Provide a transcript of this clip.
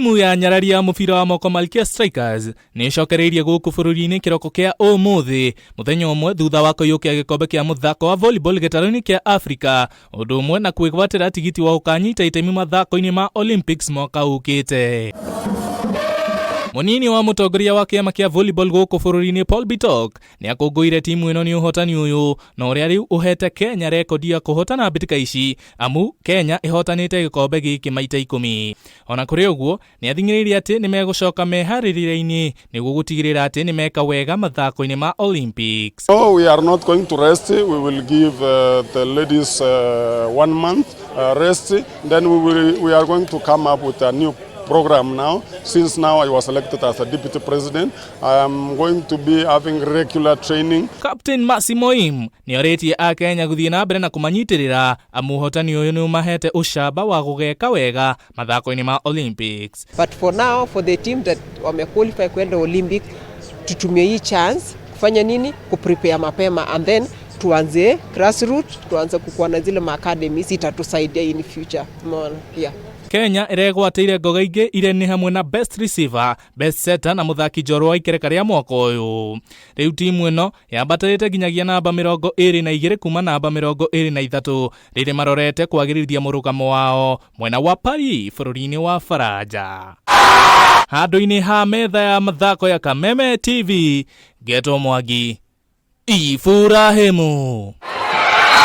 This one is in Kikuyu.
Timu ya nyarari ya mũbira wa moko Malkia Strikers nĩ ĩcokereirie gũkũ bũrũri-inĩ kĩroko kĩa ũmũthĩ, mũthenya ũmwe thutha wa kũiyũkia gĩkombe kĩa mũthako wa volleyball gĩtarũ-inĩ kĩa Afrika, ũndũ ũmwe na kwĩgwatĩra tigiti wa gũkanyita itemi mathako-inĩ ma Olympics mwaka ũkĩte. Mũnini wa mũtongoria wa kĩama kĩa volleyball gũkũ bũrũri-inĩ Paul Bitok nĩ akũngũire timu ĩno nĩ ũhotani ũyũ na ũrĩa rĩu ũhete Kenya rekondi ya kũhotana mbĩtĩka ici, amu Kenya ĩhotanĩte gĩkombe gĩkĩ maita 10. Ona kũrĩ ũguo, nĩ athing'ĩrĩirie atĩ nĩ megũcoka meharĩrĩria-inĩ nĩguo gũtigĩrĩra atĩ nĩ meka wega mathako-inĩ ma Olympics. So we are not going to rest. We will give the ladies 1 month rest. Then we are going to come up with a new program now. Since now I was elected as a deputy president, I am going to be having regular training. Captain Mercy Moim nĩ orĩtie Akenya gũthiĩ na mbere na kũmanyitĩrĩra, amu ũhotani ũyũ nĩ ũmahete ũcamba wa gũgeka wega mathako-inĩ ma Olympics. But for now, for the team that wamequalify kwenda Olympic, tutumie hii chance kufanya nini? Kuprepare mapema and then tuanze grassroots, tuanze kukuwa na zile ma academies itatusaidia in future. Umeona? Yeah. Kenya ĩregwatĩire ngoga ingĩ iria nĩ hamwe na best receiver, best setter na mũthaki njorua wa ikereka rĩa mwaka ũyũ. Rĩu timu ĩno yambatĩrĩte nginyagia namba 22 kuma namba 23 rĩrĩ marorete kwagĩrithia mũrũgamo wao mwena wa Paris bũrũri-inĩ wa Faranja. Handũ-inĩ ha metha ya mathako ya Kameme TV, Geto Mwangi, Iburahĩmu.